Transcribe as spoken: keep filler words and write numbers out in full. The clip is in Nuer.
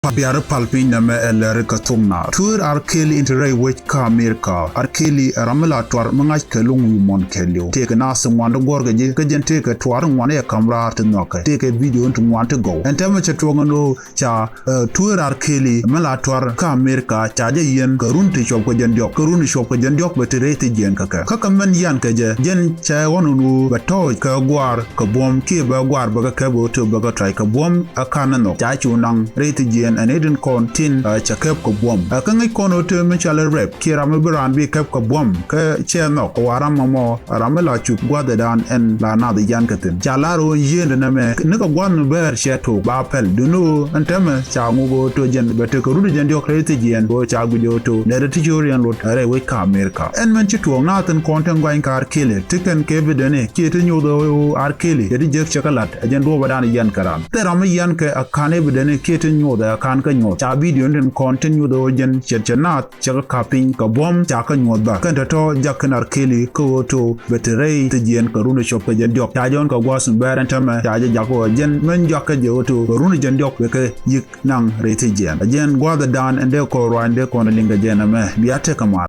Biaar pal piny nɛmɛ ɛ lɛr kä thok naath. Tuur R. Kelly in te rɛy wec kä Amerika. R. Kelly ɛ ram mi la tuar mi ŋa̱c kɛ lo̱ŋ wi̱i̱ muɔ̱n kɛɛliw. Tëëkɛ naath ti ŋuan ti guɔ̱rkɛ ji̱, kä jɛn tëëkɛ tuar ŋuan ɛ ka̱m raar ti nhɔakɛ. Tëëkɛ bidio in ti ŋuan ti gɔw. Ɛn täämɛ cɛ tuɔɔk ɛn ɣöö ca, eh, Tuur R. Kelly mi la tuar kä Amerika ca jɛ yiɛn kɛ run ti cuɔp kɛ jɛn diɔ̱k. Kä run ti cuɔp kɛ jɛn diɔ̱k bɛ te rɛy ti jiɛɛn kä kɛ. Kä kɛ mɛn yian kɛ jɛ, jɛn cɛ ɣɔn ɛn ɣöö bɛ tɔ̱ɔ̱c kɛ gua̱a̱r kɛ buɔ̱m kiɛ bɛ gua̱a̱r bɛ kɛ kɛp ɣöö te bɛ kɛ tuac kɛ buɔ̱m. Ɛ ka̱n ɛ nhɔk ca cu naŋ rɛy ti jiɛɛn ɛn i̱ tin kɔn tin, ɛ, cɛ kɛp kɛ buɔ̱m. Ɛ, kä ŋäc kɔn ɣöö te mi cɔal i̱ rɛp kiɛ ram mi bi raan bi kɛp kɛ buɔ̱m kä cɛ nhɔk kɛ wa ram mɔmɔ, ram mi la cup gua̱a̱th ɛ daan ɛn la naath yian kɛ thi̱n. Ca lar ɣöö yieen ti nɛmɛ ni kɛ gua̱a̱th mi bɛɛr cɛ tok ba pɛl. Duŋni ɣöö ɛn täämɛ ca ŋuk ɣöö to jɛn bɛ tekɛ run ti jɛn diɔ̱k rɛy ti jiɛɛn ɣöö ca guic ɣöö to lɛr ti ci ɣöö riɛn luɔt rɛy wec kä Amerika. Ɛn mɛn ci tuɔɔk naath tin kɔn tin guany kä R. Kelly ti kɛn kɛ evidence kiɛ ti nyoth ɣöö R. Kelly cɛ ti jek cɛ kɛ lat. Ɛ jɛn duɔ̱ɔ̱p ɛ daan yian kɛ raan. Thil ram mi yian kɛ ɛ ka̱n evidence kiɛ ti nyuɔth ɛ ka̱n kä nyuɔth. Ca bidio ni tin kɔn tin nyuɔth ɛ ɣöö jɛn cɛ, cɛ naath cɛ kɛ ka̱p piny kɛ buɔ̱m ca kɛ nyuɔth bä. Kɛn tɔ̱tɔ̱ jak kɛn R. Kelly kä ɣöö to bɛ te rɛy ti jiɛɛn kɛ run ti cuɔp kɛ jɛn diɔ̱k. Ca jɔ̱ɔ̱n kɛ gua̱a̱th mi bɛɛr ɛn täämɛ ca jɛ jak ɣöö jɛn mɛn jak kɛ jɛ ɣöö to bɛ run ti jɛn diɔ̱k bɛ kɛ yi̱k naŋ rɛy ti jiɛɛn. Ɛ jɛn gua̱a̱th ɛ daan ɛn dee kɔn ruac ɛn dee kɔn liŋ kɛ jɛ nɛmɛ. Bia tekɛ mal.